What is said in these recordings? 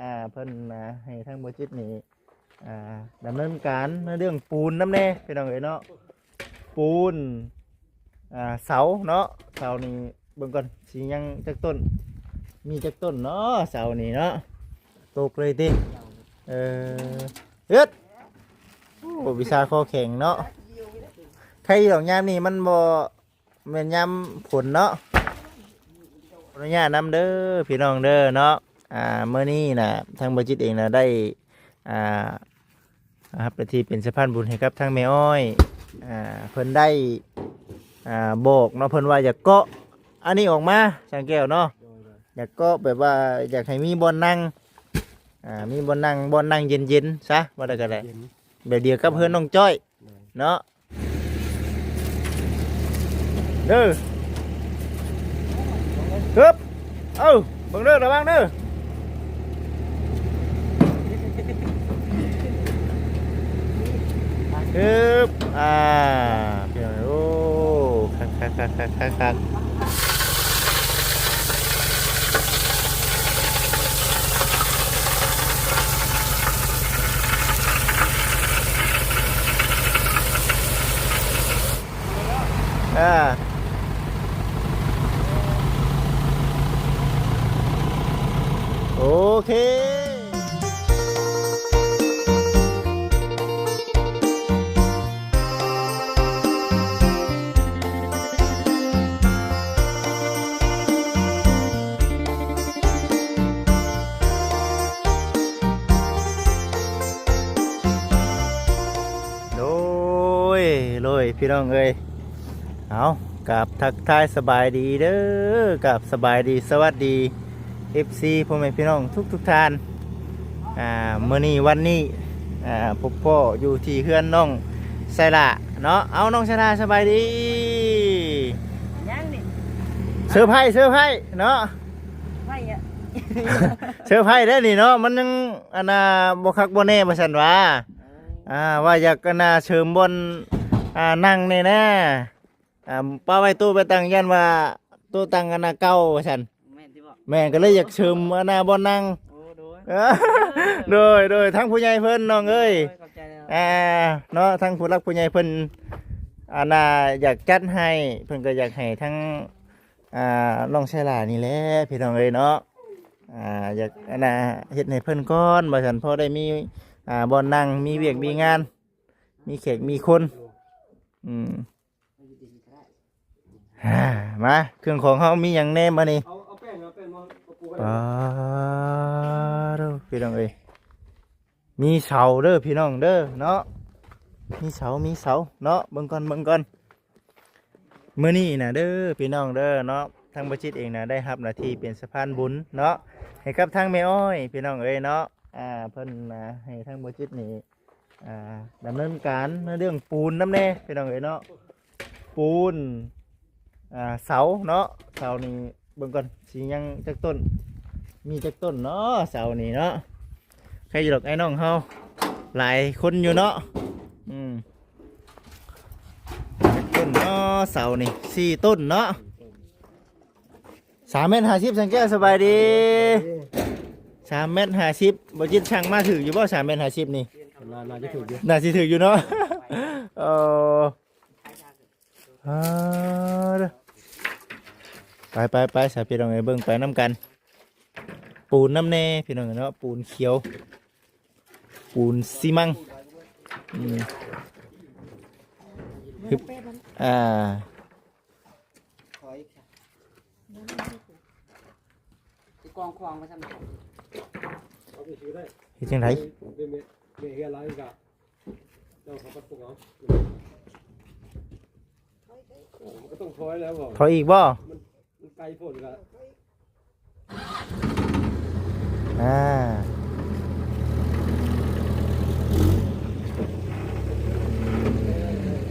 ອ່າ ເພິ່ນ ອ່າ ໃຫ້ທາງບໍ່ຈິດນີ້ ອ່າ ດຳເນີນການໃນເລື່ອງປູນນຳແດ່ພີ່ນ້ອງເອີຍເນາະ. ປູນ ອ່າ ເສົາເນາະ ເສົານີ້ເບິ່ງກ່ອນ ຊິຍັງຈັກຕົ້ນ ມີຈັກຕົ້ນເນາະ ເສົານີ້ເນາະ. ຕົກເລີຍຕິ ເອີ ເອີດ ໂອ້ ວິຊາຄໍແຂງເນາະ. ໃຄດອກຍາມນີ້ມັນບໍ່ ແມ່ນຍາມຝົນເນາະ. ຂໍອະນຸຍາດນຳເດີພີ່ນ້ອງເດີເນາະ. ອ່າ ມື້ນີ້ນະ ທາງບໍ່ຈິດເອງນະ ໄດ້ ອ່າ ຮັບໜ້າທີ່ເປັນສະພານບຸນໃຫ້ກັບທາງແມ່ອ້ອຍ. ອ່າ ເພິ່ນໄດ້ ອ່າ ບອກເນາະ ເພິ່ນວ່າຢາກເກາະອັນນີ້ອອກມາ ຊ່າງແກ້ວເນາະ. ຢາກເກາະແບບວ່າຢາກໃຫ້ມີບ່ອນນັ່ງ ອ່າ ມີບ່ອນນັ່ງ ບ່ອນນັ່ງເຢັນໆ ຊະ ວ່າໄດ້ກໍໄດ້ ເຢັນ ແບບດຽວກັບເຮືອນນ້ອງຈ້ອຍເນາະ. ເດີ ຮຶບ ເອົາ ເບິ່ງເດີ ລະວັງເດີ ຮຶບ ອ່າ ໂອ້ ຄັກໆໆໆ. ອ່າ ໂອເຄ. ໂດຍ ໂດຍ ພີ່ນ້ອງເອີຍ ເອົາ ກາບທັກທາຍສະບາຍດີເດີ ກາບສະບາຍດີ ສະຫວັດດີ ເອັຟຊີ ພໍ່ແມ່ພີ່ນ້ອງທຸກໆທ່ານ. ອ່າ ມື້ນີ້ວັນນີ້ ອ່າ ພົບພໍ້ຢູ່ທີ່ເຮືອນນ້ອງໄຊລາເນາະ. ເອົາ ນ້ອງໄຊລາ ສະບາຍດີ. ຍັງນີ້ ເຊີໄພ ເຊີໄພເນາະ ໄພອະ ເຊີໄພເດ້ນີ້ເນາະ. ມັນຍັງ ອັນນ່າ ບໍ່ຄັກບໍ່ແນ່ວ່າຊັ້ນຫວາ. ເອີ ອ່າ ວ່າຢາກ ອັນນ່າ ເສີມບ່ອນ ອ່າ ນັ່ງແດ່ນະ. ອ່າ ປະໄວ້ໂຕະໄປຕັ້ງ ຢ້ານວ່າໂຕະຕັ້ງອັນນ່າເກົ່າວ່າຊັ້ນ. ແມ່ນຕິບໍ? ແມ່ນ ກໍເລີຍຢາກເສີມອັນນ່າບ່ອນນັ່ງ. ໂອ້ ໂດຍ ໂດຍ ໂດຍ ທັງຜູ້ໃຫຍ່ເພິ່ນນ້ອງເອີຍ. ໂດຍ ຂອບໃຈຫຼາຍໆ. ອ່າ ເນາະ ທັງຜູ້ຫຼັກຜູ້ໃຫຍ່ເພິ່ນ ອັນນ່າ ຢາກຈັດໃຫ້ ເພິ່ນກໍຢາກໃຫ້ທັງ ອ່າ ນ້ອງໄຊລານີ້ແຫຼະ ພີ່ນ້ອງເອີຍເນາະ. ອ່າ ຢາກ ອັນນ່າ ເຮັດໃຫ້ເພິ່ນກ່ອນວ່າຊັ້ນ ພໍໄດ້ມີ ອ່າ ບ່ອນນັ່ງ ມີວຽກມີງານ ມີແຂກມີຄົນ. ອືມ ອ່າ ມາ ເຄື່ອງຂອງເຮົາມີຫຍັງແດ່ບາດນີ້? ເອົາ ເອົາແປ້ງ ເອົາແປ້ງມາ ເອົາປູໄວ້ ປາໂທ້ ພີ່ນ້ອງເອີຍ ມີເສົາເດີພີ່ນ້ອງເດີເນາະ ມີເສົາ ມີເສົາເນາະ. ເບິ່ງກ່ອນ ເບິ່ງກ່ອນ ມື້ນີ້ນະເດີພີ່ນ້ອງເດີເນາະ ທາງບໍ່ຈິດເອງນະ ໄດ້ຮັບໜ້າທີ່ເປັນສະພານບຸນເນາະ ໃຫ້ກັບທາງແມ່ອ້ອຍ ພີ່ນ້ອງເອີຍເນາະ. ອ່າ ເພິ່ນນະ ໃຫ້ທາງບໍ່ຈິດນີ້ ອ່າ ດຳເນີນການໃນເລື່ອງປູນນຳແດ່ພີ່ນ້ອງເອີຍເນາະ. ປູນ ອ່າ ເສົາເນາະ ເສົານີ້ເບິ່ງກ່ອນ ຊິຍັງຈັກຕົ້ນ ມີຈັກຕົ້ນເນາະ ເສົານີ້ເນາະ. ໃຄຢູ່ດອກ ອ້າຍນ້ອງເຮົາຫຼາຍຄົນຢູ່ເນາະ. ອືມ ຈັກຕົ້ນເນາະ ເສົານີ້ ສີ່ຕົ້ນເນາະ. ສາມແມັດຫ້າສິບ ຊ່າງແກ້ວ ສະບາຍດີ. ສາມແມັດຫ້າສິບ ບໍ່ຈິດ ຊ່າງມາຖືກຢູ່ບໍ່ ສາມແມັດຫ້າສິບນີ້? ໜ້າ ໜ້າຈະຖືກຢູ່ ໜ້າຊິຖືກຢູ່ເນາະ. ເອີ ອ່າ ເດີ ໄປໆໆ ສາວພີ່ນ້ອງເອີຍ ເບິ່ງໄປນຳກັນ. ປູນນຳແດ່ພີ່ນ້ອງເນາະ ປູນຂຽວ ປູນຊີມັງ. ອືມ ຮຶບ ອ່າ ຊິກອງຂວາງໄວ້ຊັ້ນ ເຮັດຈັ່ງໃດ? ເຮັດແມ່ ແມ່ເຮືອນລາວນີ້ກະ ເຈົ້າເຂົາກໍປຸກເອົາ ມັນກໍຕ້ອງຖອຍແລ້ວບໍ່? ຖອຍອີກບໍ່? ມັນ ມັນໄກໂພດກະ ອ່າ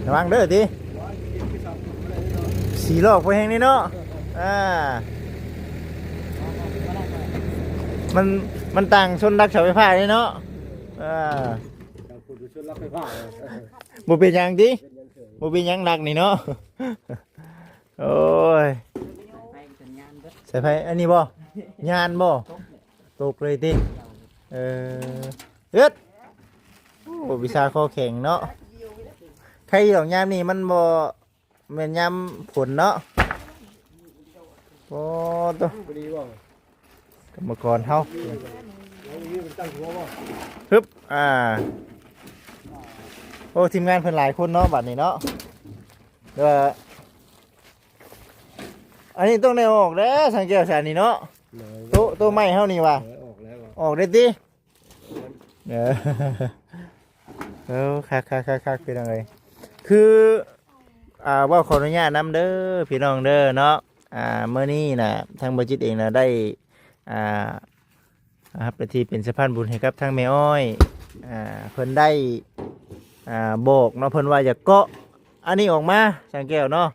ລະວັງເດີຕິ ສີ່ລອກພໍແຮງນີ້ເນາະ. ອ່າ ມັນ ມັນຕ່າງຊົນຫຼັກເສົາໄຟຟ້ານີ້ເນາະ. ອ່າ ບໍ່ເປັນຫຍັງຕິ ບໍ່ເປັນຫຍັງຫຼັກນີ້ເນາະ. ໂອ້ຍ ສາຍໄຟອັນນີ້ບໍ່? ຍານບໍ່? ຕົກເລີຍຕິ? ເອີ ເຮັດ ໂອ້ ວິຊາຄໍແຂງເນາະ. ໃຄຢູ່ດອກ ຍາມນີ້ມັນບໍ່ແມ່ນຍາມຝົນເນາະ. ໂອ້ໂຕ ພໍດີບໍ່ ກຳມະກອນເຮົາ ເຮົາຢູ່ຕັ້ງຫົວບໍ່ ຮຶບ ອ່າ ໂອ້ ທີມງານເພິ່ນຫຼາຍຄົນເນາະ ບັດນີ້ເນາະ. ເອີ ອັນນີ້ຕ້ອງໄດ້ອອກແລ້ວ ສັງແກ້ວ ຊະນີ້ເນາະ. ໂຕ ໂຕໃໝ່ເຮົານີ້ຫວາ ເອີ ອອກແລ້ວ ອອກໄດ້ຕິ. ເອີ ເອີ ຄັກໆໆໆ ພີ່ນ້ອງເອີຍ ຄື ອ່າ ເວົ້າຂໍອະນຸຍາດນຳເດີພີ່ນ້ອງເດີເນາະ. ອ່າ ມື້ນີ້ນະ ທາງບໍ່ຈິດເອງນະ ໄດ້ ອ່າ ຮັບໜ້າທີ່ເປັນສະພານບຸນໃຫ້ກັບທາງແມ່ອ້ອຍ. ອ່າ ເພິ່ນໄດ້ ອ່າ ບອກເນາະ ເພິ່ນວ່າຢາກເກາະອັນນີ້ອອກມາ ສັງແກ້ວເນາະ.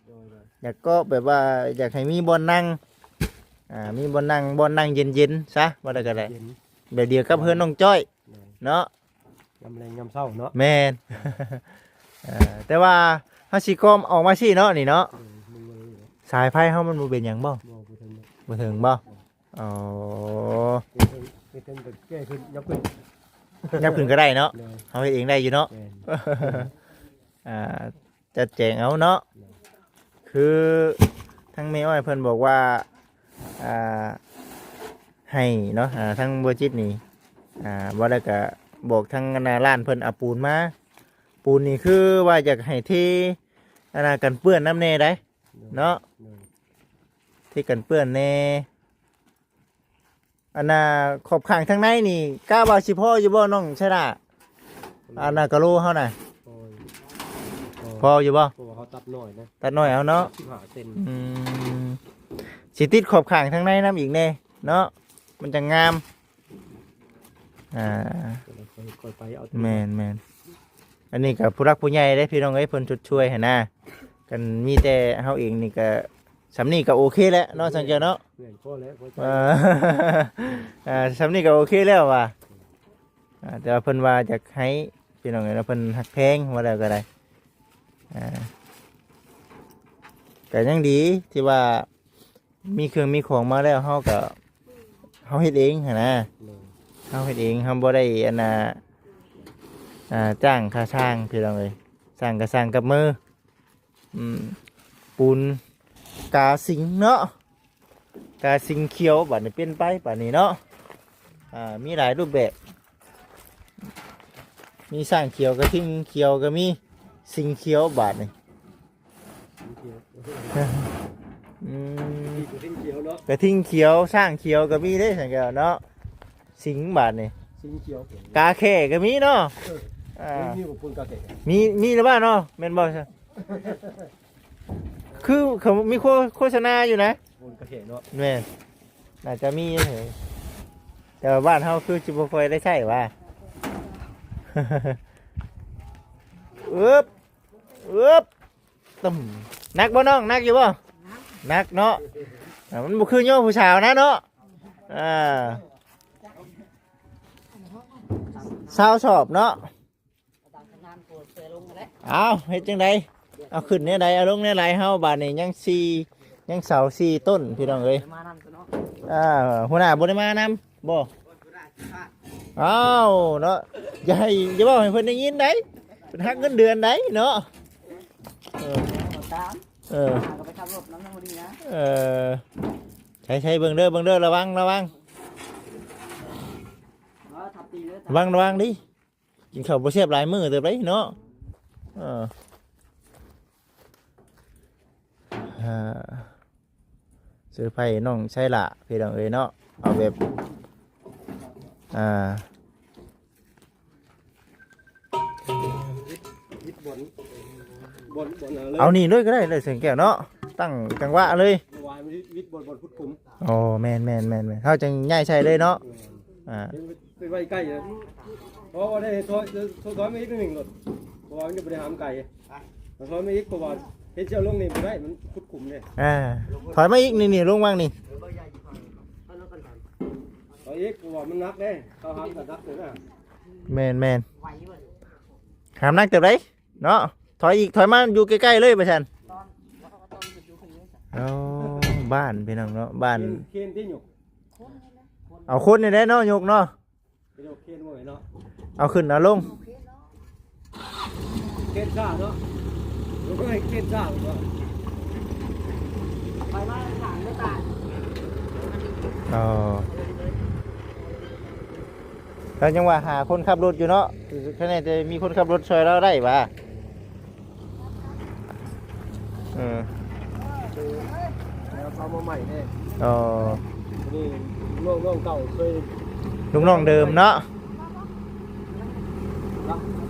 ໂດຍໆ ຢາກເກາະແບບວ່າຢາກໃຫ້ມີບ່ອນນັ່ງ ອ່າ ມີບ່ອນນັ່ງ ບ່ອນນັ່ງເຢັນໆ ຊະ ວ່າໄດ້ກໍໄດ້ ເຢັນ ແບບດຽວກັບເຮືອນນ້ອງຈ້ອຍ ໂດຍ ເນາະ ຍາມແລງຍາມເຊົ້າເນາະ. ແມ່ນ ເອີ ແຕ່ວ່າເຮົາຊິກອມອອກມາຊີ້ເນາະ ນີ້ເນາະ. ເອີ ສາຍໄຟເຮົາມັນບໍ່ເປັນຫຍັງບໍ່? ບໍ່ ບໍ່ເຖິງ ບໍ່ເຖິງບໍ່? ອໍ ເຮັດເຖິງ ເຮັດເຖິງກໍແກ້ຂຶ້ນ ຍັບຂຶ້ນ ຍັບຂຶ້ນກໍໄດ້ເນາະ. ໂດຍ ເຮົາເຮັດເອງໄດ້ຢູ່ເນາະ. ແມ່ນ ອ່າ ຈັດແຈງເອົາເນາະ. ໂດຍ ຄືທາງແມ່ອ້ອຍເພິ່ນບອກວ່າ ອ່າ ໃຫ້ເນາະ ອ່າ ທາງບໍ່ຈິດນີ້ ອ່າ ບໍ່ໄດ້ກະບອກທາງອັນນ່າຮ້ານເພິ່ນເອົາປູນມາ. ປູນນີ້ຄືວ່າຢາກໃຫ້ເທອັນນ່າກັນເປື້ອນນຳແດ່ໃດ໋ ໂດຍ ເນາະ. ໂດຍ ເທກັນເປື້ອນແດ່. ອັນນ່າຂອບຂ້າງທາງໃນນີ້ ກະວ່າຊິພໍຢູ່ບໍ່ນ້ອງໄຊລາ? ອັນນ່າກະໂຫຼເຮົານະ ພໍຢູ່ ພໍຢູ່ບໍ່? ເພາະວ່າເຮົາຕັດໜ້ອຍນະ ຕັດໜ້ອຍເອົາເນາະ ສິບຫ້າເຊັນ. ອືມ ຊິຕິດຂອບຂ້າງທາງໃນນຳອີກແດ່ເນາະ ມັນຈັ່ງງາມ. ອ່າ ຄ່ອຍໆໄປເອົາ. ແມ່ນໆ ອັນນີ້ກໍຜູ້ຫຼັກຜູ້ໃຫຍ່ເດ້ພີ່ນ້ອງເອີຍ ເພິ່ນຊົດຊ່ວຍຫັ້ນນະ. ຄັນມີແຕ່ເຮົາເອງນີ້ກໍ ສ່ຳນີ້ກໍໂອເຄແລ້ວເນາະ ສັງແກ້ວເນາະ. ແມ່ນ ພໍແລ້ວ ພໍໃຈ. ອ່າ ອ່າ ສ່ຳນີ້ກໍໂອເຄແລ້ວວ່າ ອ່າ ແຕ່ວ່າເພິ່ນວ່າຢາກໃຫ້ພີ່ນ້ອງເອີຍເນາະ ເພິ່ນຮັກແພງວ່າແລ້ວກໍໄດ້. ອ່າ ກໍຍັງດີທີ່ວ່າມີເຄື່ອງມີຂອງມາແລ້ວ ເຮົາກໍ ເຮົາເຮັດເອງຫັ້ນນະ. ໂດຍ ເຮົາເຮັດເອງ ເຮົາບໍ່ໄດ້ອັນນ່າ ອ່າ ຈ້າງຄ່າຊ່າງພີ່ນ້ອງເອີຍ ສ້າງກໍສ້າງກັບມື. ອືມ ປູນກາສິງເນາະ ກາສິງຂຽວ ບາດນີ້ປ່ຽນໄປບາດນີ້ເນາະ. ອ່າ ມີຫຼາຍຮູບແບບ ມີຊ້າງຂຽວ ກະທິງຂຽວກໍມີ ສິງຂຽວບາດນີ້. ອືມ ກະທິງຂຽວເນາະ ກະທິງຂຽວ ຊ້າງຂຽວກໍມີເດ້ ສັງແກ້ວເນາະ. ສິງບາດນີ້ ສິງຂຽວ ກາແຂ້ກໍມີເນາະ. ເອີ ອ່າ ມີ ມີບໍ່ປູນກາແຂ້ ມີ ມີແລ້ວບໍ່ເນາະ ແມ່ນບໍ່? ຄືເຂົາມີໂຄ ໂຄສະນາຢູ່ນະ ປູນກາແຂ້ເນາະ. ແມ່ນ ໜ້າຈະມີເອີຍ ແຕ່ວ່າບ້ານເຮົາຄືຊິບໍ່ຄ່ອຍໄດ້ໃຊ້ຫວາ. ອຶບ ອຶບ ຕຶ້ມ ໜັກບໍ່ນ້ອງ? ໜັກຢູ່ບໍ່? ໜັກເນາະ. ອ່າ ມັນບໍ່ຄືໂຍຜູ້ສາວນະເນາະ. ອ່າ ຊາວສອບເນາະ. ເອົາ ເຮັດຈັ່ງໃດ? ເອົາຂຶ້ນແນວໃດ ເອົາລົງແນວໃດ? ເຮົາບາດນີ້ຍັງສີ່ ຍັງເສົາສີ່ຕົ້ນ ພີ່ນ້ອງເອີຍ. ອ່າ ຫົວໜ້າບໍ່ໄດ້ມານຳບໍ່? ອ້າວເນາະ ຢ່າໃຫ້ ຢ່າເວົ້າໃຫ້ເພິ່ນໄດ້ຍິນໃດ໋ ເພິ່ນຫັກເງິນເດືອນໃດເນາະ. ເອີ ເອີ ເອີ ໃຊ້ໆ ເບິ່ງເດີ ເບິ່ງເດີ ລະວັງ ລະວັງ ລະວັງ ລະວັງເດີ. ກິນເຂົ້າບໍ່ແຊບຫຼາຍມື້ເຕີບເດ້ເນາະ. ເອີ ອ່າ ເຊີໄພນ້ອງໄຊລະ ພີ່ນ້ອງເອີຍເນາະ. ເອົາແບບ ອ່າ ເອົານີ້ເລີຍກໍໄດ້ ເລີຍແສງແກ້ວເນາະ ຕັ້ງຈັງຫວະເລີຍ. ເມື່ອວານວິດບ່ອນ ບ່ອນຂຸດຂຸມ. ອໍ ແມ່ນໆໆໆ ເຮົາຈັ່ງຍ້າຍໃສ່ເລີຍເນາະ. ແມ່ນ ອ່າ ໄປໄວ້ໃກ້ເລີຍ ເພາະວ່າໄດ້ ຖອຍ ຖອຍມາອີກໜ້ອຍໜຶ່ງໂລດ ເພາະວ່າມັນຍັງບໍ່ໄດ້ຫາມໄກ. ຖອຍມາອີກ ເພາະວ່າເຮັດເຊວລົງນີ້ບໍ່ໄດ້ ມັນຂຸດຂຸມເດ້. ອ່າ ຖອຍມາອີກ ນີ້ໆ ລົງວາງນີ້ ຖອຍອີກ ເພາະວ່າມັນໜັກເດ້ ເຂົາຫາມກໍໜັກເລີຍນະ. ແມ່ນໆ ຫາມໜັກເຕີບໃດ ເນາະ. ຖອຍອີກ ຖອຍມາຢູ່ໃກ້ໆ ເລີຍວ່າຊັ້ນ. ໂອ້ ບ້ານພີ່ນ້ອງເນາະ ບ້ານ ເຄນ ເຄນຕິຍົກ ເອົາຄົນນີ້ແຫຼະເນາະຍົກເນາະ. ເປັນໂອເຄນບໍ່ເນາະ? ເອົາຂຶ້ນເອົາລົງ ເຄນຊ້າເນາະ ໂອ້ຍ ເຄນຊ້າເນາະ ໄປມາທາງເດີຕາຍ. ອໍ ລາວຍັງວ່າຫາຄົນຂັບລົດຢູ່ເນາະ ຄັນແຕ່ມີຄົນຂັບລົດຊ່ອຍລາວໄດ້ຫວາ? ເອີ ແລ້ວເອົາມາໃໝ່ເດ້. ອໍ ນີ້ລູກນ້ອງເກົ່າເຄີຍ ລູກນ້ອງເດີມເນາະ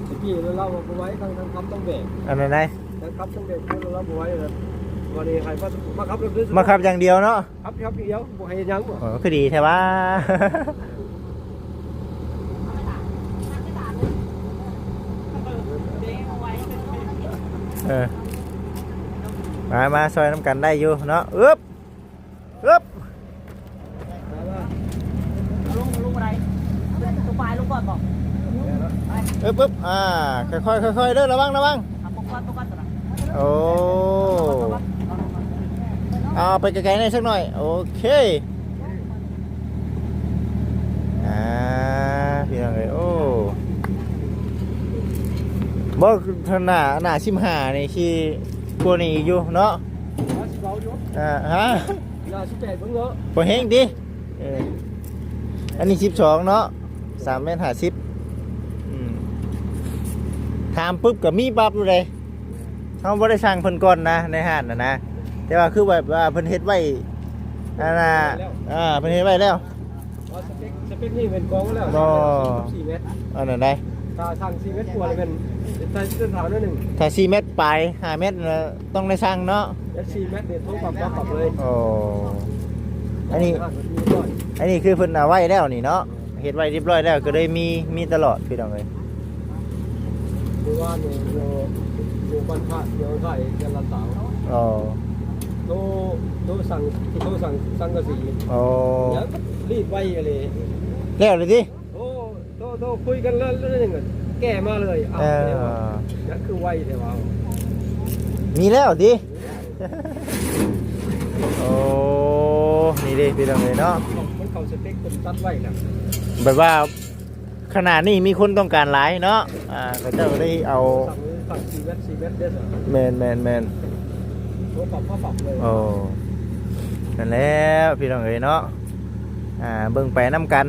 ແຕ່ກີ້ລາວບໍ່ໄຫວ ທັງ ທັງຂັບທັງແບກ ອັນນັ້ນໃດ ທັງຂັບທັງແບກ ລາວບໍ່ໄຫວ ແລ້ວບາດນີ້ໃຫ້ມາ ມາຂັບລົດເລີຍ ມາຂັບຢ່າງດຽວເນາະ. ຄັບ ຄັບດຽວ ບໍ່ໃຫ້ຫຍັງບໍ່? ໂອ້ ຄືດີແທ້ຫວາ. ເອີ ມາ ມາຊ່ອຍນຳກັນໄດ້ຢູ່ເນາະ. ອຶບ ອຶບ ເອົາລົງ ເອົາລົງບໍ່ໄດ້ ຕົວປາຍລົງກ່ອນບໍ່? ອຶບ ອຶບ ອ່າ ຄ່ອຍໆ ຄ່ອຍໆ ເດີ ລະວັງ ລະວັງ. ໂອ້ ເອົາໄປໄກໆ ແດ່ຈັກໜ້ອຍ. ໂອເຄ ອ່າ ພີ່ນ້ອງເອີຍ ໂອ້ ບໍ່ ໜ້າ ໜ້າສິບຫ້ານີ້ຊິກວ່ານີ້ອີກຢູ່ເນາະ. ໜ້າສິບເກົ້າຢູ່ ອ່າ ຮະ ໜ້າສິບແປດເບິ່ງເນາະ ບໍ່ແຮງຕິ? ເອີ ອັນນີ້ສິບສອງເນາະ ສາມແມັດຫ້າສິບ. ອືມ ຖາມປຶບກໍມີປັບຢູ່ເດ້ ເຮົາບໍ່ໄດ້ສັ່ງເພິ່ນກ່ອນນະ ໃນຮ້ານນະນະ ແຕ່ວ່າຄືແບບວ່າເພິ່ນເຮັດໄວ້ອັນນ່າ ເພິ່ນເຮັດໄວ້ແລ້ວ ອ່າ ເພິ່ນເຮັດໄວ້ແລ້ວ. ອໍ ສະເປັກ ສະເປັກນີ້ແມ່ນກອງໄວ້ແລ້ວ ບໍ່ ສີ່ແມັດ ອັນນັ້ນໃດ ຖ້າສັ່ງສີ່ແມັດກວ່າແລ້ວແມ່ນໃສ່ເສັ້ນທາງໜ້ອຍໜຶ່ງ ຖ້າສີ່ແມັດປາຍ ຫ້າແມັດນະ ຕ້ອງໄດ້ສັ່ງເນາະ ແລະສີ່ແມັດນີ້ໂທປັບ ປັບ ປັບເລີຍ. ອໍ ອັນນີ້ ອັນນີ້ຄືເພິ່ນເອົາໄວ້ແລ້ວນີ້ເນາະ ເຮັດໄວ້ຮຽບຮ້ອຍແລ້ວ ກໍເລີຍມີ ມີຕະຫຼອດພີ່ນ້ອງເອີຍ. ເມື່ອວານນີ້ຢູ່ ຢູ່ບ້ານພາດ ຢູ່ໃກ້ກັນລະສາວ ອໍ ໂທ ໂທສັ່ງ ໂທສັ່ງສັງກະສີ ອໍ ແລ້ວກໍລີດໄວອີ່ຫຼີ ແລ້ວເລີຍຕິ? ໂອ້ ໂທ ໂທຄຸຍກັນເລື່ອງ ເລື່ອງໜຶ່ງກໍແກ້ມາເລີຍ. ເອີ ຍັງຄືໄວແທ້ວ່າ ມີແລ້ວຕິ? ໂອ້ ນີ້ເດ້ພີ່ນ້ອງເອີຍເນາະ ມັນເຂົ້າສະເປັກເພິ່ນຕັດໄວ້ແລ້ວ ແບບວ່າຂະໜາດນີ້ມີຄົນຕ້ອງການຫຼາຍເນາະ ອ່າ ເຂົາເຈົ້າກໍໄດ້ເອົາ ສັ່ງ ສັ່ງສີ່ແມັດ ສີ່ແມັດເດ້. ແມ່ນໆໆ ໂອ້ ປັບ ປັບ ປັບເລີຍ. ໂອ້ ນັ້ນແຫຼະພີ່ນ້ອງເອີຍເນາະ ອ່າ ເບິ່ງໄປນຳກັນ.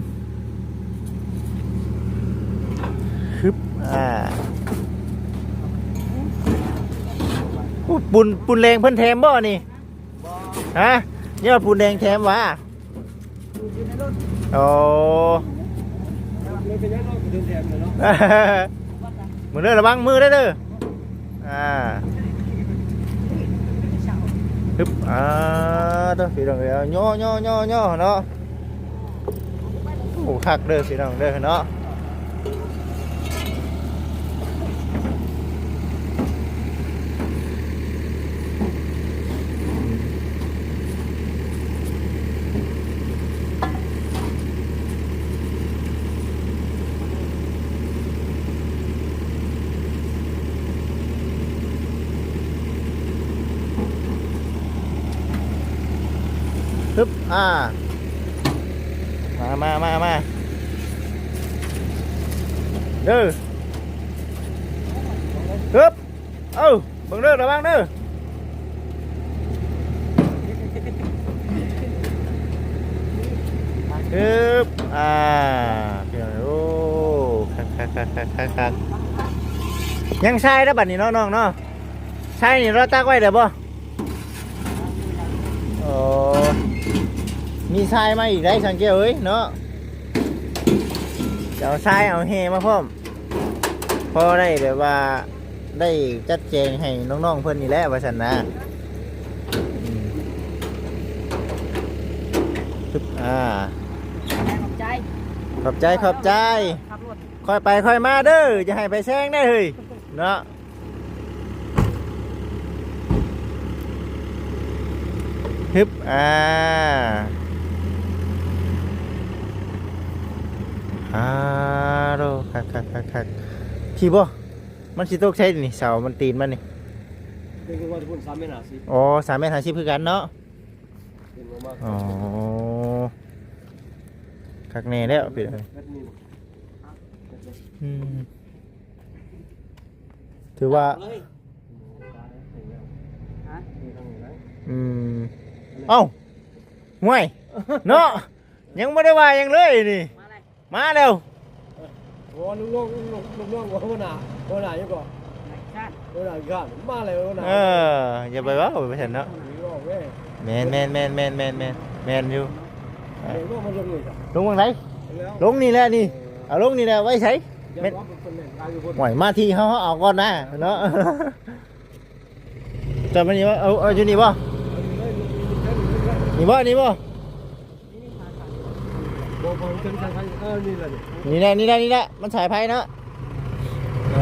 ຮຶບ ອ່າ ໂອ້ ປູນ ປູນແດງເພິ່ນແຖມບໍ່ນີ້? ຮະ ນີ້ວ່າປູນແດງແຖມຫວາ? ອໍ ເບິ່ງເດີ ລະວັງມືເດີ ເດີ ອ່າ ຮຶບ ອ່າ ໂທ້ ພີ່ນ້ອງເອີຍ ຍໍໆໆໆເນາະ. ໂອ້ ຄັກເດີພີ່ນ້ອງເດີເນາະ. ຮຶບ ອ່າ ມາ ມາ ມາ ມາ ເດີ ຮຶບ ເອົາ ເບິ່ງເດີ ລະວັງເດີ ຮຶບ ອ່າ ໂອ້ ຄັກໆໆໆໆ ຍັງຊາຍແລ້ວບັດນີ້ເນາະ ນ້ອງເນາະ. ຊາຍນີ້ລາວຕັກໄວ້ແລ້ວບໍ່? ໂອ້ ມີຊາຍມາອີກໄດ໋ ສັງແກ້ວເອີຍເນາະ. ຈະເອົາຊາຍເອົາແຮ່ມາພ້ອມ ພໍໄດ້ແບບວ່າ ໄດ້ຈັດແຈງໃຫ້ນ້ອງໆເພິ່ນນີ້ແຫຼະ ວ່າຊັ້ນນະ. ອືມ ອືມ ອ່າ ຂອບໃຈ ຂອບໃຈ ຂອບໃຈ. ຂັບລົດ ຄ່ອຍໄປຄ່ອຍມາເດີ ຢ່າໃຫ້ໃຜແຊງໄດ້ເຮີ້ຍ ເນາະ. ຮຶບ ອ່າ ອາໂດ ຄັກໆໆໆ ພີ້ບໍ່? ມັນຊິຕົກໃສນີ້ ເສົາມັນຕີນມັນນີ້? ເປັນວ່າພຸ້ນ ສາມແມັດຫ້າສິບ. ອໍ ສາມແມັດຫ້າສິບຄືກັນເນາະ. ອໍ ຄັກແນ່ແລ້ວ ເປັນ ແບບນີ້. ອືມ ຖືວ່າ ອືມ ເອົ້າ ຫ້ວຍ ເນາະ ຍັງບໍ່ໄດ້ວ່າຫຍັງເລີຍນີ້ ມາແລ້ວ ໂອ້ ລູກນ້ອງ ລູກນ້ອງ ຫົວໜ້າ ຫົວໜ້າຫຍັງເກາະ ຫົວໜ້າອີກຊານ ມາແລ້ວ ຫົວໜ້າ ເອີ ຢ່າໄປເວົ້າໄປຊັ້ນເນາະ ແມ່ນໆໆໆໆ ແມ່ນຢູ່ ລົງເບິ່ງໃດ ລົງນີ້ແຫຼະນີ້ ເອົາລົງນີ້ແຫຼະ ໄວ້ໃສ ແມ່ນ ໂອ້ຍ ມາທີ່ເຮົາ ເຮົາເອົາກ່ອນນະເນາະ ຈອດມານີ້ບໍ່ ເອົາ ເອົາຢູ່ນີ້ບໍ່ ນີ້ບໍ່ ນີ້ບໍ່ ບໍ່ ບໍ່ເຖິງສາຍໄຟ ເອີ ນີ້ແຫຼະ ນີ້ ນີ້ແຫຼະ ນີ້ແຫຼະ ນີ້ແຫຼະ ມັນສາຍໄຟເນາະ ເອີ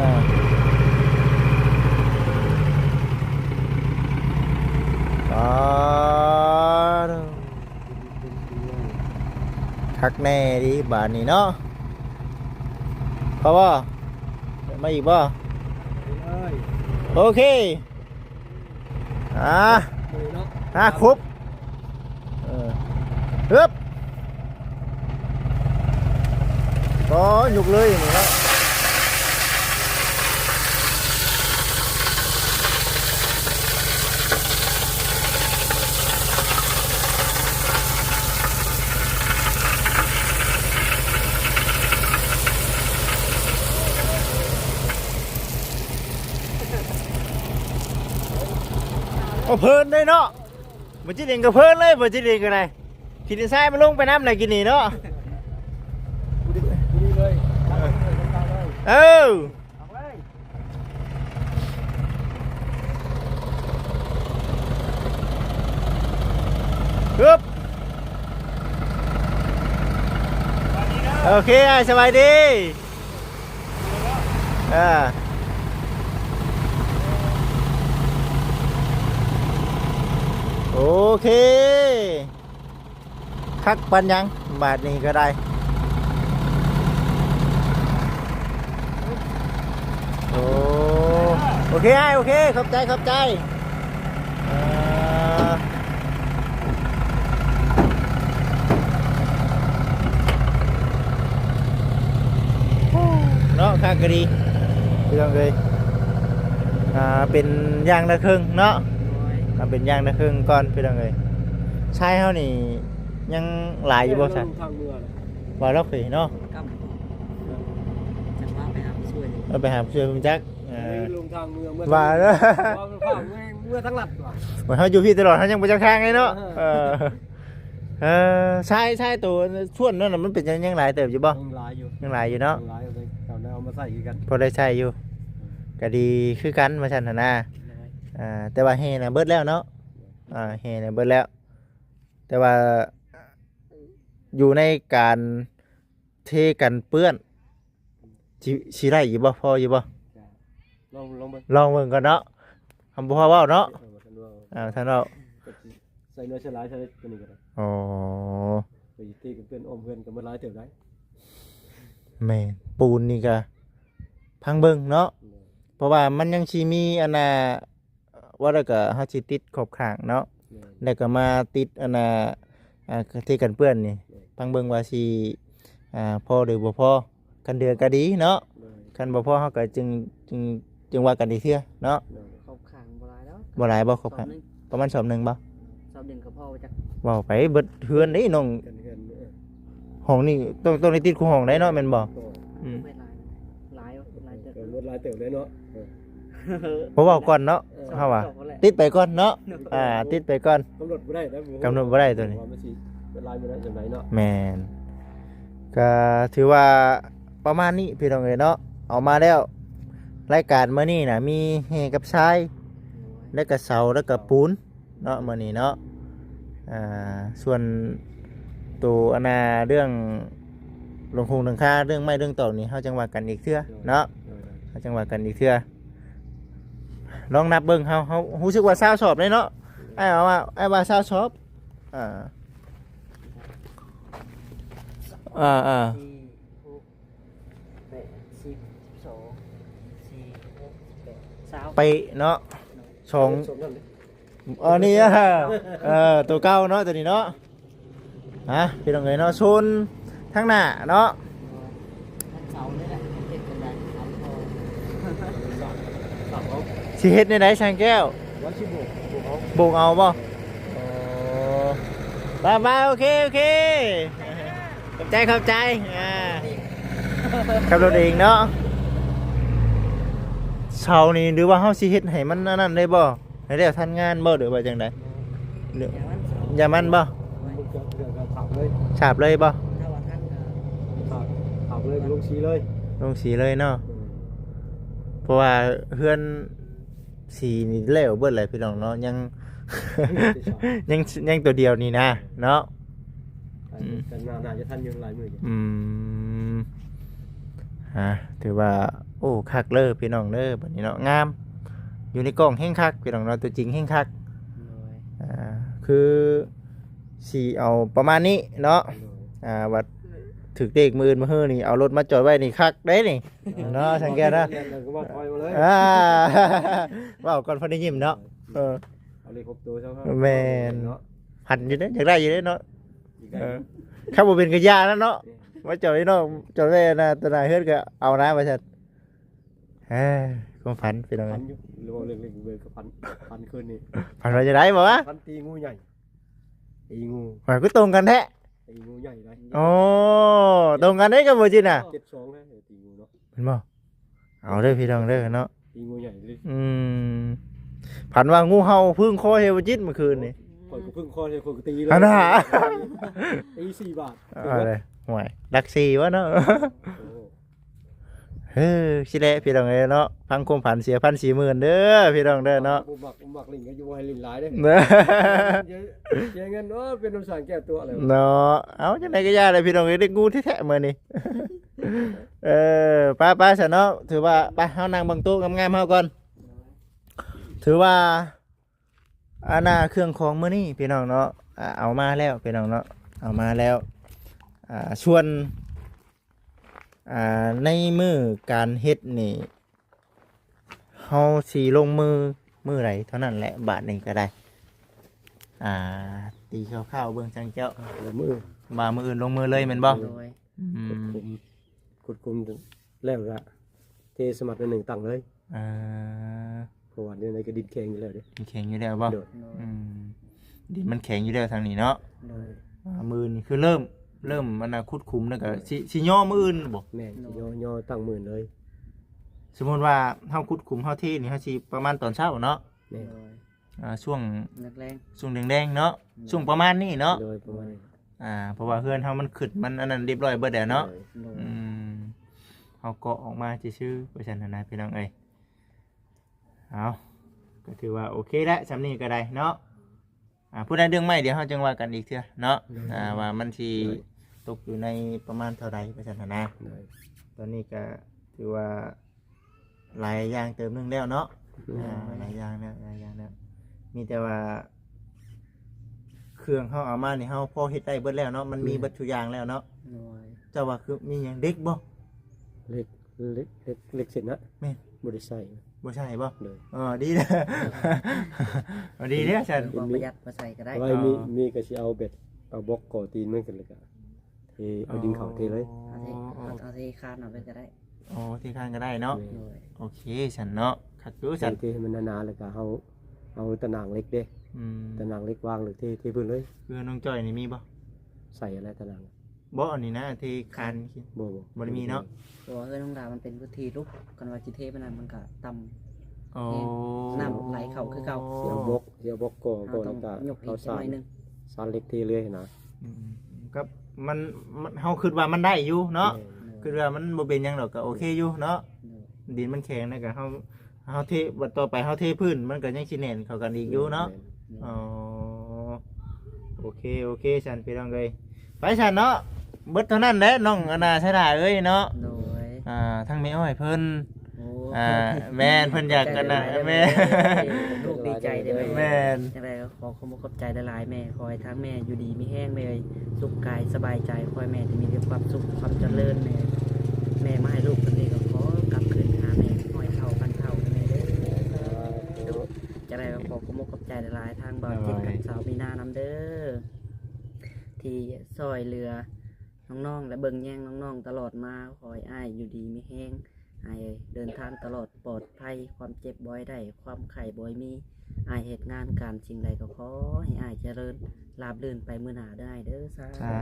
ອໍ ຄັກແນ່ເດບາດນີ້ເນາະ ພໍບໍ່ ມາອີກບໍ່ ໂອເຄ ອ່າ ມື້ນີ້ເນາະ ອ່າ ຄົບ ເອີ ຮຶບ ກໍຍົກເລີຍນີ້ເນາະ ໂອ້ ເພີນເດ້ເນາະ ບໍ່ຈິດເອງກໍເພີນເລີຍ ບໍ່ຈິດເອງກໍໄດ້ ຂີ່ດິນຊາຍມາລົງໄປນຳແຫຼະກິນນີ້ເນາະ ເອີ ຮຶບ ໂອເຄ ອ້າຍ ສະບາຍດີ ອ່າ ໂອເຄ ຄັກປານຫຍັງ ບາດນີ້ກໍໄດ້ ໂອ້ ໂອເຄ ອ້າຍ ໂອເຄ ຂອບໃຈ ຂອບໃຈ. ເອີ ເນາະ ຄັກກໍດີພີ່ນ້ອງເອີຍ ອ່າ ເປັນຢ່າງລະເຄິ່ງເນາະ ໂດຍ ເອົາເປັນຢ່າງລະເຄິ່ງກ່ອນພີ່ນ້ອງເອີຍ ຊາຍເຮົານີ້ຍັງຫຼາຍຢູ່ບໍ່ຊະ ວ່າລອກເອີຍເນາະ ກຳ ຈັກວ່າໄປຫາຜູ້ຊ່ວຍ ເອີ ໄປຫາຜູ້ຊ່ວຍເພິ່ນຈັກ ເອີ ລົງທາງເມືອງ ວ່າ ວ່າເມືອ ເມືອທາງລັດວ່າ ວ່າເຮົາຢູ່ພີ້ຕະຫຼອດ ເຮົາຍັງບໍ່ຈັກທາງເລີຍເນາະ ເອີ ເອີ ຊາຍ ຊາຍໂຕສ່ວນນັ້ນນະ ມັນເປັນຫຍັງ ຍັງຫຼາຍເຕີບຢູ່ບໍ່ ຍັງຫຼາຍຢູ່ ຍັງຫຼາຍຢູ່ເນາະ ຍັງຫຼາຍຢູ່ ເຂົາໄດ້ເອົາມາໃຊ້ຄືກັນ ພໍໄດ້ໃຊ້ຢູ່ ກໍດີຄືກັນວ່າຊັ້ນຫັ້ນນະ ໂດຍ ອ່າ ແຕ່ວ່າແຮ່ນະເບິດແລ້ວເນາະ ອ່າ ແຮ່ນະເບິດແລ້ວ ແຕ່ວ່າຢູ່ໃນການ ເທກັນເປື້ອນ ຊິ ຊິໄດ້ຢູ່ບໍ່ ພໍຢູ່ບໍ່ ລອງ ລອງເບິ່ງ ລອງເບິ່ງກ່ອນເນາະ ຄຳບໍ່ພໍເວົ້າເນາະ ເອີ ບໍ່ທັນເວົ້າ ອ່າ ທ່ານເວົ້າ ໃສ່ໜ່ວຍສະຫຼາຍໃສ່ຕົວນີ້ກໍໄດ້ ອໍ ໄປເທກັນເປື້ອນອ້ອມເຮືອນກໍໝົດຫຼາຍເຕີບໄດ໋ ແມ່ນ ປູນນີ້ກໍຟັງເບິ່ງເນາະ ແມ່ນ ເພາະວ່າມັນຍັງຊິມີອັນນ່າ ວ່າແລ້ວກໍເຮົາຊິຕິດຂອບຂ້າງເນາະ ແມ່ນ ແລ້ວກໍມາຕິດອັນນ່າ ອ່າ ທີ່ກັນເປື້ອນນີ້ ແມ່ນ ຟັງເບິ່ງວ່າຊິ ອ່າ ພໍຫຼືບໍ່ພໍ ຄັນເດືອກໍດີເນາະ ໂດຍ ຄັນບໍ່ພໍເຮົາກໍຈຶ່ງ ຈຶ່ງ ຈຶ່ງວ່າກັນອີກເທື່ອເນາະ ໂດຍ ຂອບຂ້າງບໍ່ຫຼາຍດອກ ບໍ່ຫຼາຍບໍ່ຂອບຂ້າງ ສອບໜຶ່ງ ປະມານສອບໜຶ່ງບໍ່ ສອບໜຶ່ງກໍພໍບໍ່ຈັກ ເວົ້າໄປເບິດເຮືອນເດ້ນ້ອງ ກັນເຮືອນ ເອີ ຫ້ອງນີ້ຕ້ອງ ຕ້ອງໄດ້ຕິດຄູ່ຫ້ອງໄດ້ເນາະ ແມ່ນບໍ່ ໂດຍ ອືມ ຫຼາຍ ຫຼາຍເຕີບ ເອີ ເບິດຫຼາຍເຕີບເລີຍເນາະ ເອີ ບໍ່ເວົ້າກ່ອນເນາະ ເອີ ເຮົາວ່າ ເຈົ້າກໍແຫຼະ ຕິດໄປກ່ອນເນາະ ໂດຍ ອ່າ ຕິດໄປກ່ອນ ກຳນົດບໍ່ໄດ້ນະ ກຳນົດບໍ່ໄດ້ຕົວນີ້ ວ່າມັນຊິເປັນລາຍມື້ໃດຈັ່ງໃດເນາະ ແມ່ນ ກໍຖືວ່າປະມານນີ້ພີ່ນ້ອງເອີຍເນາະ ເອົາມາແລ້ວ ລາຍການມື້ນີ້ນະ ມີແຮ່ກັບຊາຍ ແລ້ວກໍເສົາ ແລ້ວກໍປູນ ເນາະ ມື້ນີ້ເນາະ ອ່າ ສ່ວນໂຕອັນນ່າເລື່ອງຫຼັງຄົງຫຼັງຄາ ເລື່ອງໄມ້ເລື່ອງຕອກນີ້ ເຮົາຈັ່ງວ່າກັນອີກເທື່ອເນາະ ໂດຍ ໂດຍ ເຮົາຈັ່ງວ່າກັນອີກເທື່ອ ລອງນັບເບິ່ງ ເຮົາ ເຮົາຮູ້ສຶກວ່າຊາວສອບເດ້ເນາະ ອ້າຍວ່າ ອ້າຍວ່າຊາວສອບ ອ່າ ອ່າ ອ່າ ສີ່ ຫົກ ແປດ ສິບ ສິບສອງ ສິບສີ່ ສິບຫົກ ສິບແປດ ຊາວ ເປະເນາະ ສອງ ເອີ ນີ້ ເອີ ໂຕເກົ່າເນາະ ໂຕນີ້ເນາະ ຮະ ພີ່ນ້ອງເອີຍເນາະ ໂຊນທາງໜ້າເນາະ ເສົານີ້ແຫຼະ ຊິເຮັດແນວໃດຊ່າງແກ້ວ? ວ່າຊິໂບກ ໂບກເອົາ ໂບກເອົາບໍ່? ເອີ ໄປໆ ໂອເຄ ໂອເຄ ຂອບໃຈ ຂອບໃຈ ອ່າ ຂັບລົດເອງເນາະ. ເສົານີ້ ຫຼືວ່າເຮົາຊິເຮັດໃຫ້ມັນອັນນັ້ນໄດ້ບໍ່? ໃຫ້ແລ້ວທັນງານບໍ່ ຫຼືວ່າຈັ່ງໃດ? ຫຼື ຢ່າມັນ ຢ່າມັນບໍ່? ມັນກໍເລື່ອງການສາບເລີຍ ສາບເລີຍບໍ່? ຖ້າວ່າທັນກໍສາບ ສາບເລີຍ ລົງສີເລີຍ ລົງສີເລີຍເນາະ. ເອີ ເພາະວ່າເຮືອນສີນີ້ແລ້ວເບິດແຫຼະພີ່ນ້ອງເນາະ ຍັງ ຍັງ ຍັງຕົວດຽວນີ້ນະເນາະ. ອືມ ກໍໜ້າ ໜ້າຈະທັນຢູ່ຫຼາຍມື້ຢູ່. ອືມ ອ່າ ຖືວ່າ ໂອ້ ຄັກເລີພີ່ນ້ອງເດີ ບັດນີ້ເນາະ ງາມ ຢູ່ໃນກ້ອງແຮງຄັກພີ່ນ້ອງເນາະ ຕົວຈິງແຮງຄັກ. ໂດຍ ອ່າ ຄືຊິເອົາປະມານນີ້ເນາະ. ໂດຍ ອ່າ ວ່າຖືກເລກມື້ອື່ນມື້ຮືນີ້ ເອົາລົດມາຈອດໄວ້ນີ້ຄັກເດ້ນີ້ເນາະ ຊ່າງແກ້ວເນາະ. ແລ້ວກໍວ່າຖອຍມາເລີຍ ອ່າ ເວົ້າກ່ອນພໍໄດ້ຍິ້ມເນາະ. ເອີ ເອົາເລກຫົກໂຕຊະ. ແມ່ນເນາະ ພັນຢູ່ເດ້ ຢາກໄດ້ຢູ່ເດ້ເນາະ. ເອີ ຄັນບໍ່ເປັນກະຢ່ານະເນາະ ມາຈອດໄວ້ນອກ ຈອດໄວ້ໜ້າ ຕາໜ້າເຮືອນກໍເອົານະວ່າຊັ້ນ. ເອີ ຄວາມຝັນພີ່ນ້ອງ ຝັນຢູ່ ຫຼືວ່າເລື່ອງເລັກເບີກໍຝັນ ຝັນຄືນນີ້ ຝັນວ່າຈັ່ງໃດບໍ່ວະ? ຝັນຕີງູໃຫຍ່ ຕີງູ ຫວຍ ຄືຕົງກັນແທ້ ຕີງູໃຫຍ່ໄດ໋. ໂອ້ ຕົງກັນເດ້ກັບບໍ່ຈິດນະ ເຈັດສອງ ເລີຍ ຕີງູເນາະ ແມ່ນບໍ່? ເອົາເດີພີ່ນ້ອງເດີເນາະ ຕີງູໃຫຍ່ເລີຍ. ອືມ ຝັນວ່າງູເຫົ່າຜຶ້ງຄໍໃສ່ບໍ່ຈິດມື້ຄືນນີ້. ຂ້ອຍກໍຜຶ້ງຄໍໃສ່ ຂ້ອຍກໍຕີເລີຍ ອັນນ່າ ຕີສີ່ບາດ. ເອົາເລີຍ ຫວຍ ຫຼັກສີ່ວະເນາະ. ໂອ້ ເອີ ຊິແຫຼະພີ່ນ້ອງເອີຍເນາະ ຟັງຄວາມຝັນເສຍພັນເສຍໝື່ນເດີພີ່ນ້ອງເດີເນາະ. ບໍ່ມັກ ບໍ່ມັກຫຼິ້ນກໍຢູ່ ບໍ່ໃຫ້ຫຼິ້ນຫຼາຍເດ້ ເສຍເງິນ. ໂອ້ ເປັນນຳຊ່າງແກ້ວຕົວະແລ້ວເນາະ. ເອົາ ຈັ່ງໃດກໍຢ່າແຫຼະພີ່ນ້ອງເອີຍ ເດັກງູແທ້ໆມື້ນີ້. ເອີ ໄປໆ ຊັ້ນເນາະ ຖືວ່າໄປ ເຮົານັ່ງເບິ່ງໂຕະງາມໆເຮົາກ່ອນ. ຖືວ່າ ອັນນ່າ ເຄື່ອງຂອງມື້ນີ້ພີ່ນ້ອງເນາະ ອ່າ ເອົາມາແລ້ວພີ່ນ້ອງເນາະ ເອົາມາແລ້ວ. ອ່າ ສ່ວນ ອ່າ ໃນມື້ການເຮັດນີ້ ເຮົາຊິລົງມືມື້ໃດເທົ່ານັ້ນແຫຼະ ບາດນີ້ກໍໄດ້. ອ່າ ຕີຄ່າວໆເບິ່ງ ຊ່າງແກ້ວ ລົງມື ວ່າມື້ອື່ນລົງມືເລີຍແມ່ນບໍ່? ໂດຍ ອືມ ຂຸດຂຸມ ຂຸດຂຸມແລ້ວກໍເທສະໝັດໜ້ອຍໜຶ່ງຕັ້ງເລີຍ. ເອີ ເພາະວ່າແນວໃດກໍດິນແຂງຢູ່ແລ້ວເດ້. ດິນແຂງຢູ່ແລ້ວບໍ່? ໂດຍ ໂດຍ ອືມ ດິນມັນແຂງຢູ່ແລ້ວທາງນີ້ເນາະ. ໂດຍ ອ່າ ມື້ອື່ນນີ້ຄືເລີ່ມ ເລີ່ມອັນນ່າ ຂຸດຂຸມແລ້ວກໍ ໂດຍ ຊິ ຊິຍໍມື້ອື່ນບໍ່? ແມ່ນ ຊິຍໍ ຍໍຕັ້ງມື້ອື່ນເລີຍ. ສົມມຸດວ່າເຮົາຂຸດຂຸມ ເຮົາເທນີ້ ເຮົາຊິປະມານຕອນເຊົ້າເນາະ. ແມ່ນ ໂດຍ ອ່າ ຊ່ວງແລງໆ ຊ່ວງແລງໆເນາະ. ໂດຍ ຊ່ວງປະມານນີ້ເນາະ. ໂດຍ ປະມານນີ້ ອ່າ ເພາະວ່າເຮືອນເຮົາມັນຂຶ້ນ ມັນອັນນັ້ນຮຽບຮ້ອຍເບິດແລ້ວເນາະ. ໂດຍ ອືມ ເຮົາກໍອອກມາຊື່ໆ ວ່າຊັ້ນຫັ້ນນະພີ່ນ້ອງເອີຍ. ເອົາ ກໍຖືວ່າໂອເຄແຫຼະ ສ່ຳນີ້ກໍໄດ້ເນາະ. ອ່າ ຜູ້ໃດເລື່ອງໄມ້ ດຽວເຮົາຈຶ່ງວ່າກັນອີກເທື່ອເນາະ. ໂດຍ ອ່າ ວ່າມັນຊິ ໂດຍ ຕົກຢູ່ໃນປະມານເທົ່າໃດ ວ່າຊັ້ນຫັ້ນນະ. ໂດຍ ຕອນນີ້ກໍຖືວ່າ ຫຼາຍຢ່າງເຕີບໜຶ່ງແລ້ວເນາະ. ໂດຍ ອ່າ ຫຼາຍຢ່າງແລ້ວ ຫຼາຍຢ່າງແລ້ວ ມີແຕ່ວ່າເຄື່ອງເຮົາເອົາມານີ້ ເຮົາພໍເຮັດໄດ້ເບິດແລ້ວເນາະ ມັນມີ ແມ່ນ ເບິດທຸກຢ່າງແລ້ວເນາະ. ໂດຍ ເຈົ້າວ່າຄືມີຫຍັງ ເຫຼັກບໍ່? ເຫຼັກ ເຫຼັກ ເຫຼັກ ເຫຼັກເສັ້ນນະ. ແມ່ນ ບໍ່ໄດ້ໃສ່ ບໍ່ໃສ່ບໍ່? ໂດຍ ເອີ ດີແລ້ວ ເອີ ດີແລ້ວຊັ້ນ ບໍ່ປະຢັດ ບໍ່ໃສ່ກໍໄດ້. ວ່າມີ ເອີ ມີກໍຊິເອົາແບບ ເອົາບລັອກກໍ່ຕີນມັນຂຶ້ນ ແລ້ວກໍ ເທ ເອົາດິນເຂົ້າເທເລີຍ. ອໍ ເອົາເທ ເອົາ ເອົາເທຄານເອົາເລີຍກໍໄດ້. ອໍ ເທຄານກໍໄດ້ເນາະ. ໂດຍ ໂອເຄຊັ້ນເນາະ ຄັກຢູ່ຊັ້ນ. ເທ ເທໃຫ້ມັນໜາໆ ແລ້ວກໍເຮົາເອົາຕະໜ່າງເຫຼັກເດ້. ອືມ ຕະໜ່າງເຫຼັກວາງ ຫຼືເທ ເທພື້ນເລີຍ. ຄືນ້ອງຈ້ອຍນີ້ມີບໍ່? ໃສ່ຫັ້ນແຫຼະຕະໜ່າງ. ບໍ່ ອັນນີ້ນະ ເທຄານ. ບໍ່ ບໍ່ ບໍ່ໄດ້ມີເນາະ. ເພາະວ່າເຮືອນນ້ອງດາມັນເປັນພື້ນທີ່ລຸກ ຄັນວ່າຊິເທໄປນັ້ນມັນກໍຕ່ຳ. ອໍ ແຮງ ນ້ຳໄຫຼເຂົ້າຄືເກົ່າ. ຊິເອົາບລັອກ ຊິເອົາບລັອກກໍ່ ເຮົາຕ້ອງຍົກອີກຈັກໜ້ອຍໜຶ່ງ ສານເຫຼັກເທເລີຍນະ. ອືມ ກັບມັນ ມັນ ເຮົາຄິດວ່າມັນໄດ້ຢູ່ເນາະ. ແມ່ນ ໂດຍ ຄິດວ່າມັນບໍ່ເປັນຫຍັງດອກ ກໍໂອເຄຢູ່ເນາະ. ໂດຍ ດິນມັນແຂງນະ ກໍເຮົາ ເຮົາເທ ບັດຕໍ່ໄປເຮົາເທພື້ນ ມັນກໍຍັງຊິແໜ້ນເຂົ້າກັນອີກຢູ່ເນາະ. ແມ່ນ ແມ່ນ ອໍ ໂອເຄ ໂອເຄຊັ້ນພີ່ນ້ອງເອີຍ ໄປຊັ້ນເນາະ. ເບິດເທົ່ານັ້ນແຫຼະ ນ້ອງອັນນ່າ ຊາດາເອີຍເນາະ. ໂດຍ ອ່າ ທັງແມ່ອ້ອຍເພິ່ນ ໂອ້ ອ່າ ແມ່ນ ເພິ່ນຢາກກັນນະ. ແມ່ນ ລູກດີໃຈເດ້. ແມ່ນ ຈັ່ງໃດກໍ ຂໍຂອບອົກຂອບໃຈຫຼາຍໆແມ່. ຂໍໃຫ້ທາງແມ່ຢູ່ດີມີແຮງແມ່ເອີຍ ສຸກກາຍສະບາຍໃຈ. ຂໍໃຫ້ແມ່ໄດ້ມີແຕ່ຄວາມສຸກຄວາມຈະເລີນແມ່. ແມ່ມາໃຫ້ລູກສ່ຳນີ້ກໍຂໍກັບຄືນຫາແມ່ຮ້ອຍເທົ່າພັນເທົ່າແມ່ເດີ. ຈັ່ງໃດກໍຂໍຂອບອົກຂອບໃຈຫຼາຍໆ ທາງບ່າວຈິດກັບສາວມີນານຳເດີ ທີ່ຊ່ອຍເຫຼືອນ້ອງໆ ແລະ ເບິ່ງແຍງນ້ອງໆຕະຫຼອດມາ. ຂໍໃຫ້ອ້າຍຢູ່ດີມີແຮງ ອ້າຍເດີນທາງຕະຫຼອດປອດໄພ ຄວາມເຈັບບໍ່ໃຫ້ໄດ້ ຄວາມໄຂ້ບໍ່ໃຫ້ມີ ອ້າຍເຮັດງານການສິ່ງໃດກໍຂໍໃຫ້ອ້າຍຈະເລີນລາບລື່ນໄປມື້ໜ້າເດີອ້າຍເດີ ສາ ສາ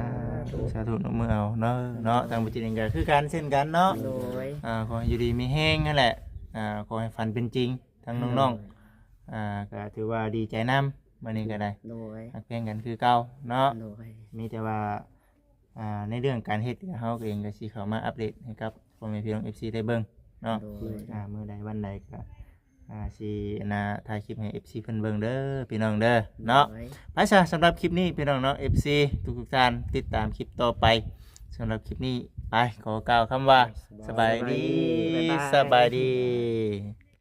ທຸ ສາທຸ ຍົກມືເອົາເນາະ ເນາະ ທາງບໍ່ຈິດເອງກໍຄືກັນເຊັ່ນກັນເນາະ ໂດຍ ອ່າ ຂໍໃຫ້ຢູ່ດີມີແຮງຫັ້ນແຫຼະ ອ່າ ຂໍໃຫ້ຝັນເປັນຈິງ ທັງນ້ອງໆ ອ່າ ກໍຖືວ່າດີໃຈນຳ ມື້ນີ້ກໍໄດ້ ໂດຍ ຮັກແພງກັນຄືເກົ່າເນາະ ໂດຍ ມີແຕ່ວ່າ ອ່າ ໃນເລື່ອງການເຮັດ ເຮົາເອງກໍຊິເຂົ້າມາອັບເດດໃຫ້ກັບພໍ່ແມ່ພີ່ນ້ອງເອັຟຊີໄດ້ເບິ່ງເນາະ ໂດຍ ອ່າ ມື້ໃດວັນໃດກໍ ອ່າ ຊິ ອັນນ່າ ຖ່າຍຄລິບໃຫ້ເອັຟຊີເພິ່ນເບິ່ງເດີພີ່ນ້ອງເດີເນາະ ໂດຍ ໄປຊະ ສຳລັບຄລິບນີ້ພີ່ນ້ອງເນາະ ເອັຟຊີທຸກໆທ່ານ ຕິດຕາມຄລິບຕໍ່ໄປ ສຳລັບຄລິບນີ້ ໄປ ຂໍກ່າວຄຳວ່າ ສະບາຍດີ ສະບາຍດີ ບາຍບາຍ ສະບາຍດີ.